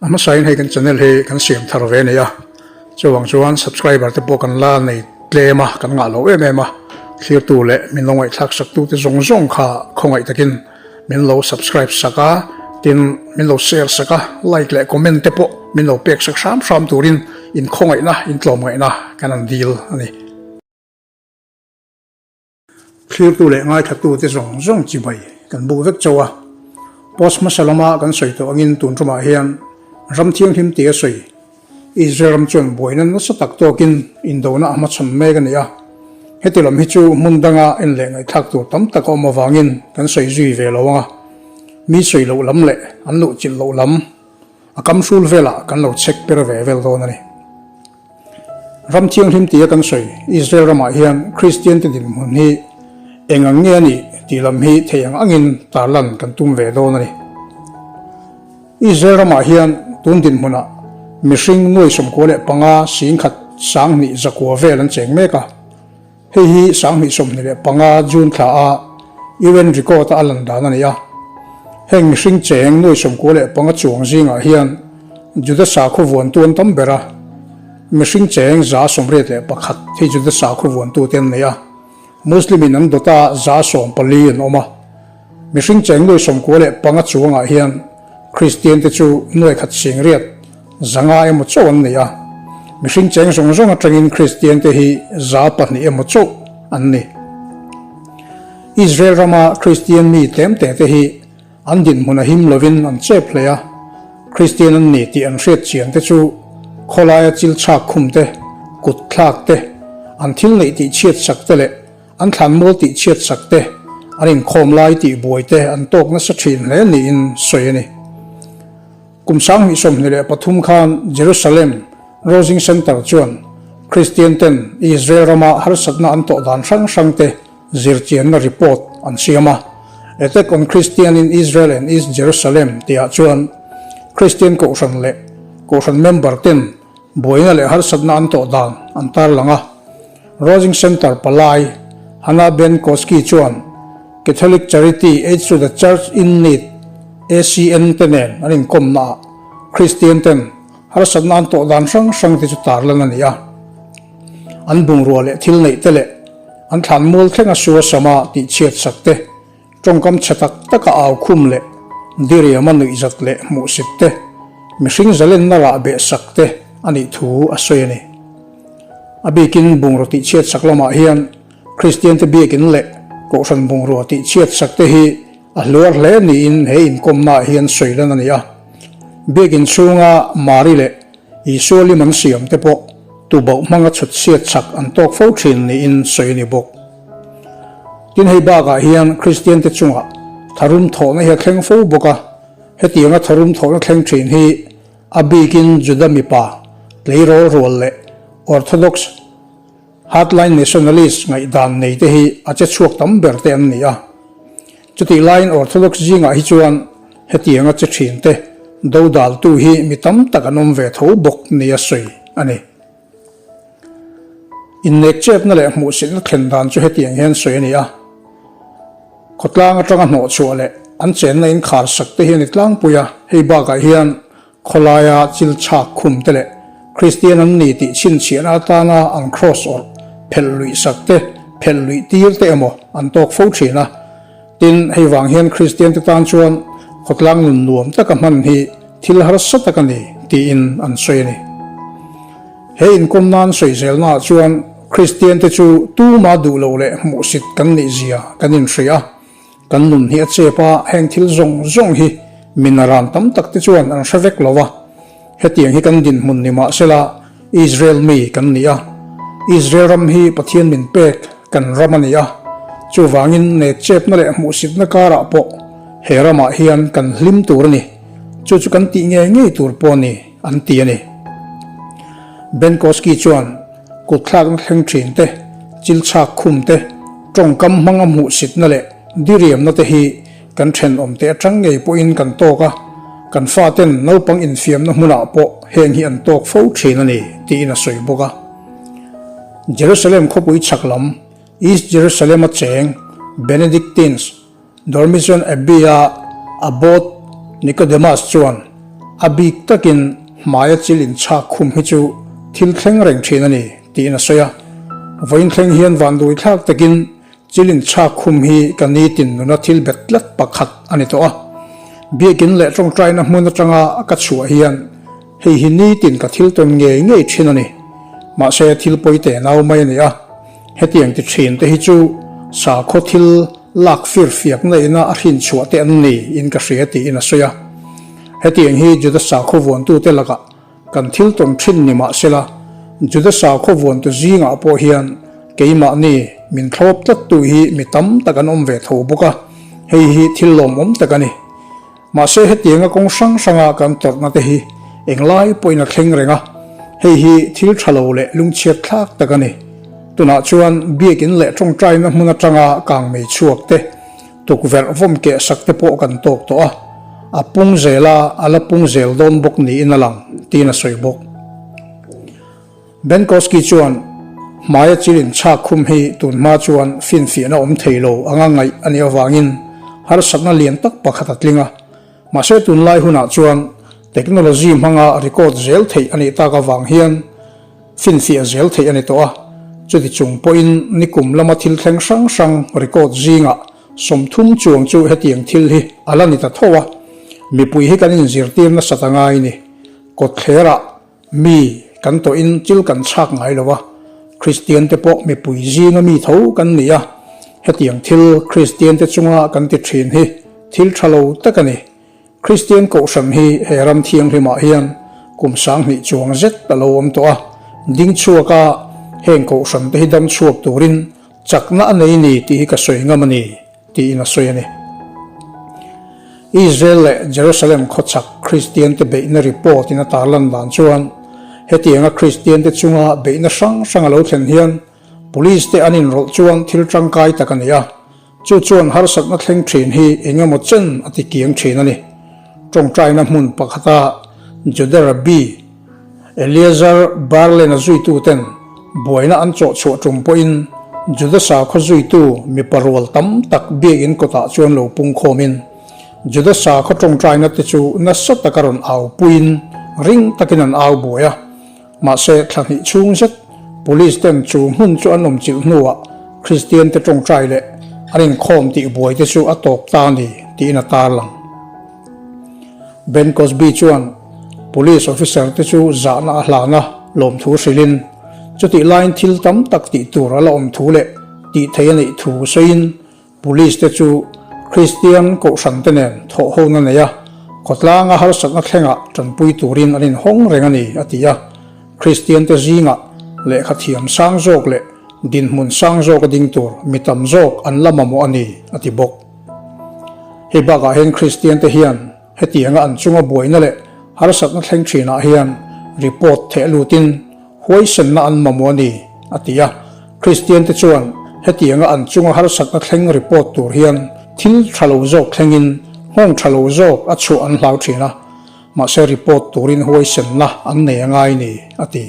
A hmasain hei kan channel hi kan siam thar ve a ni a, chuvang chuan subscriber te pawh kan la nei tlem a, kan ngah lo em em a, thlirtu leh min lo ngaihthlak sak tute zawng zawng kha khawngaih takin min lo subscribe sak a, tin min lo share sak a, like leh comment te pawh min lo pek sak hram hram turin inkhawngaihna, intlawmngaihna kan han dil a ni. Thlirtu leh ngaithlatute zawng zawng chibai kan buk vek chauh a. Post hmasa lama kan sawi tawh angin tun tumah hian ram thianghlim tia sawi Israel ram chuan buaina nasa tak tawkin indona a hmachhawn mek a ni a. Heti lam hi chu hmun danga en leh ngaihthlak tur tam tak a awm avangin kan sawi zui ve lo ang a. Mi sawi loh lam leh an luhchilh loh lam a kam hrul velah kan lo chek per ve vel dawn a ni. Ram thianghlim tia kan sawi Israel ramah hian Kristiante dinhmun hi eng ang nge a nih tih lam hi thei ang angin tarlan kan tum ve dawn a ni. Israel ramah hian tun dinhmunah mihring nuai 95 singkhat 2000 zakua vel an cheng mek a. Hei hi 2025 June thla a UN record a a lan dan a ni a. Heng mihring cheng nuai 95 chuang zingah hian Juda sakhaw vuantu an tam ber a. Mihring cheng 81 hi Juda sakhaw vuantute an nei a. Muslim in an dawt a 14 an awm a. Mihring cheng nuai 95 chuangah hian Kristian te chu nuai khat singriat 500 emaw chauh an ni a. Mihring cheng zawng zawng atangin Kristian te hi 200 emaw chauh an ni. Israel rama Kristian mi tlem te te hi an dinhmun a him lovin an chep hle a. Kristian an ni tih an hriat chian te chu khawlaia chil chhak khum te, kut thlak te, an thil neih tih chhiat sak te leh An thlanmual tih chhiat sak te, an inkhawm lai tih buai te an tawk nasa thin hle niin sawi a ni. Kum 2023 khan Jerusalem Rosing Center chuan Kristian ten Israel rama harsatna an tawh dan hrang hrang te zirchianna report an siam a. Attack on Christian in Israel and East Jerusalem tihah chuan Kristian kohhran leh kohhran member ten Buaina leh harsatna an tawh dan an tarlang a. Rosing Center palai Hannah Ben Koski chuan Catholic Charity Aid to the Church in Need, ACN, te nen an inkawmnaah Kristian ten harsatna an tawh dan hrang hrang te chu tarlan a ni a. An bungrua leh thil neih te leh an thlanmual thlenga suasama tihchhiat sak te, Tawngkam chhe tak taka au khum leh diriama nuihzat leh hmuhsit te, mihring zalenna rah beh sak te a nih thu a sawi a ni. A bikin bungraw tihchhiat sak lamah hian Kristiante biakin leh Kohhran bungrua tihchhiat sak te hi a hluar hle niin he inkawmnaah hian sawi lan a ni a. Biakin chhunga Mari leh Isua lim an siam te pawh tubauh hmanga chhut chhiat chak an tawk fo thin niin sawi a ni bawk. Tin hei bakah hian Kristian te chungah tharum thawhna hi a thleng fo bawk a, hetianga tharum thawhna thleng thin hi a bikin Juda mipa tleirawl rual leh Orthodox hardline nationalist ngaihdan nei te hi a che chhuak tam ber te an ni a. Chutih laiin Orthodox zingah hi chuan hetianga che thin te dodaltu hi mi tam tak an awm ve tho bawk nia sawi a ni. Innek chetna leh hmuhsitna thlen dan chu hetiang hian sawi a ni a, khawtlang atanga hnawhchhuah leh an chenna inkhar sak te hi a ni tlangpui a, hei bakah hian khawlaia chil chhak khum te leh Kristian an ni tih chhinchhiahna atana an kraws awrh phelh luih sak te, phelh luih tir te emaw an tawk fo thin a. Tin, hei vang hian Kristian te tan chuan khawtlang nun nuam taka hman hi thil harsa tak a ni tiin an sawi a ni. He inkawm nan sawi zelnaah chuan Kristian te chu tuma duh lo leh hmuhsit kan nih zia kan inhria a, kan nun hi a chep a, heng thil zawng zawng hi mi naran tam tak te chuan an hre vek lo a. Hetiang hi kan dinhmun ni mahsela Israel mi kan ni a, Israel ram hi Pathian min pek kan ram a ni a, chuvangin nek chepna leh hmuhsitna karah pawh he ramah hian kan hlim tur a ni, chu chu kan tih ngei ngei tur pawh a ni, an ti a ni. Ben Koski chuan kutthlakna thleng thin te, chil chhak khum te, tawngkam hmanga hmuhsitna leh diriamna te hi Kan thenawmte atang ngei pawhin kan tawk a, kan faten naupang infiamna hmunah pawh heng hi an tawk fo thin a ni, tiin a sawi bawk a. Jerusalem khawpui chhak lam, East Jerusalem-a cheng Benedictines Dormition Abbey-a Abbot Nicodemus chuan. A bik takin hmaia chil inchhak khum hi chu thil thleng reng thin a ni, tiin a sawi a. Vawiin thleng hian vanduaithlak takin chil inchhak khum hi ka nitin nuna thil bet tlat pakhat a ni tawh a. Biakin leh tawngtaina hmun atanga ka chhuah hian hei hi nitin ka thil tawn ngei ngei thin a ni. Mahse thil pawi te nau mai a ni a. Hetiang ti thin te hi chu sakhaw thil lak fir fiak naihna a hrin chhuah te an ni in ka hria tiin a sawi a. Hetiang hi Juda sakhaw vuantute lakah kan thil tawn thin ni mah sela, Juda sakhaw vuantu zingah pawh hian keimahni min thlawp tlattu hi mi tam tak an awm ve tho bawk a, hei hi thil lawmawm tak a ni. Mahse hetianga kawng hrang hranga kan tawrhna te hi englai pawhin a thleng reng a, hei hi thil tha lo leh lungchhiat thlak tak a ni. Tunah chuan biakin leh tawngtaina hmun atanga kangmei chhuak te, tukverh vawm keh sak te pawh kan tawk tawh a, a pung zel a, a la pung zel dawn bawk niin a lang, tiin a sawi bawk. Benkowski chuan, Hmaia chil inchhak khum hi tun hma chuan finfiahna awm thei lo anga ngaih a nih avangin harsatna lian tak pakhat a tling a. Mahse tunlai hunah chuan technology hmanga record zel theih a nih tak avang hian finfiah zel theih a ni tawh a. Chuti chung pawhin nikum lama thil thleng hrang hrang record zingah 30 chuang chu hetiang thil hi a la ni ta tho a. Mipui hi kan inzirtir nasat a ngai ni. Kawtthlerah Mi kan tawhin thil kan chhak ngai lo a, Kristian te pawh mipui zinga mi tho kan ni a, hetiang thil Kristian te chunga kan ti thin hi thil tha lo tak a ni. Kristian kohhran hi he ram thianghlimah hian kum 2000 chuang zet a lo awm tawh a, ding chhuaka heng kohhran te hi dam chhuak turin chakna a nei ni tih hi ka sawi ngam a ni. Tiin a sawi a ni. Israel leh Jerusalem khawchhak Kristiante beihna report in a tarlan dan chuan hetianga Kristiante chunga beihna hrang hrang a lo thlen hian Police te an inrawlh chuan thil tangkai tak a ni a, chu chuan harsatna thleng thin hi eng emaw chen a ti kiang thin a ni. Tawngtaina hmun pakhata Juda Rabbi Eleazar Barlen-a zuituten buaina an chawh chhuah tum pawhin Juda sakhaw zuitu mipa rual tam tak biakinn kawtah chuan lo pung khawmin Juda sakhaw tawngtaina te chu nasa taka rawn au puiin ring takin an au buai a. Mahse, thla hnih chhung zet Police ten chu hmun chu an awm chilh hnuah Kristian te tawngtai leh an inkhawm tih buai te chu a tawp ta a ni tiin a tarlang. Ben Cosby chuan Police officer te chu zahna a hlan a, lawmthu hrilhin, chutih laiin thil tam tak tih tur a la awm thu leh tih theih a neih thu sawiin Police te chu Kristian kohhran te nen thawhhona nei a, khawtlanga harsatna thlengah tanpui turin an inhawng reng a ni, a ti a. Kristian te zingah lehkha thiam sang zawk leh dinhmun sang zawk a ding tur mi tam zawk an la mamawh a ni, a ti bawk. Hei bakah hian Kristian te hian hetianga an chunga buaina leh harsatna thleng thinah hian report theh lutin huaisenna an mamawh a ni, a ti a. Kristian te chuan hetianga an chunga harsatna thleng report tur hian thil tha lo zawk thlengin nghawng tha lo zawk a chhuah an hlau thin a, mahse report turin huaisenna an nei a ngai ni, a ti.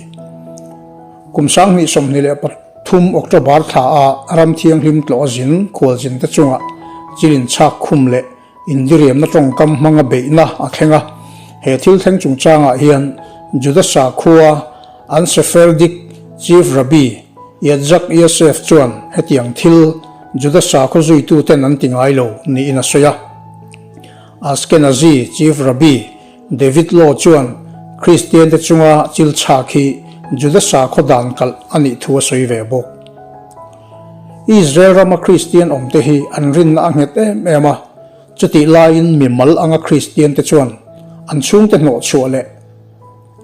Kum 2023 October thla a ram thianghlim tlawh a zin khualzin te chungah chilin chhak khum leh Indiriamna tawngkam hmanga beihna a thleng a, he thil thleng chungchangah hian Juda sakhua an Sephardic Chief Rabbi Yitzhak Yosef chuan hetiang thil Juda sakhaw zuituten an ti ngai lo niin a sawi a. Ashkenazi Chief Rabbi David Law chuan Kristiante chunga chil chhak hi Juda sakhaw dan kalh a nih thu a sawi ve bawk. Israel rama Kristian awmte hi an rinna a nghet em em a, chutih laiin mi mal anga Kristiante chuan an chhungte hnawhchhuah leh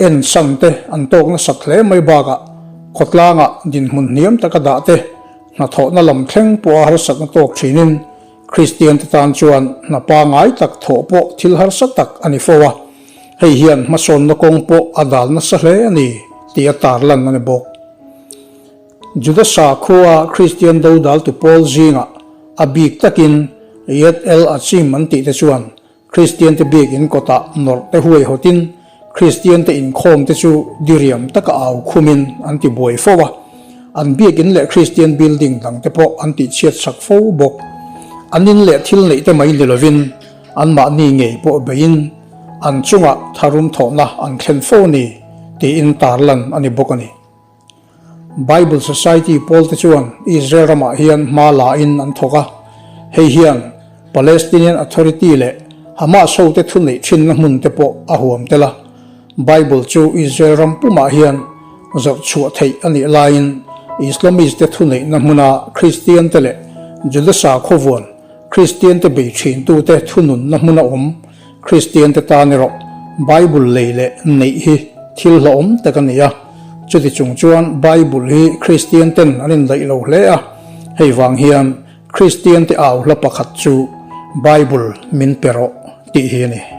en san te an tawk nasat hle mai bakah khawtlangah dinhmun hniam taka dah te hnathawhna lam thleng pawha harsatna tawk thinin Kristiante tan chuan hna pangai tak thawh pawh thil harsa tak a ni fo a, hei hian hmasawnna kawng pawh a dal nasa hle a ni tih a tarlan a ni bawk. Juda sakhua Kristian dodaltu pawl zingah a bik takin Yad El Achim an tihte chuan Kristiante biakinn kawtah nawrh te huaihawtin Kristiante inkhawmte chu diriam taka au khumin an ti buai fo a, an biakinn leh Kristian building dangte pawh an tihchhiatsak fo bawk. An in leh thil neihte mai ni lovin anmahni ngei pawh beiin. an chungah tharum thawhna an thlen fo a ni tiin tarlan a ni bawk a ni. Bible Society pawlte chuan Israel ramah hian hma la in an thawk a, hei hian Palestinian Authority leh Hamas hote thuneih thinna hmun te pawh a huam tel a. Bible chu Israel ram pumah hian zawrh chhuah theih a nih laiin Islamist te thuneihna hmuna Kristian te leh Juda sakhaw Kristian te bei thintute thununna hmuna awm Kristian te tan erawh Bible lei leh neih hi thil hlauhawm tak a ni a. Chuti chung chuan Bible hi Kristian ten an indaih lo hle a, hei vang hian Kristian te au hla pakhat chu Bible min pe rawh tih hi a ni.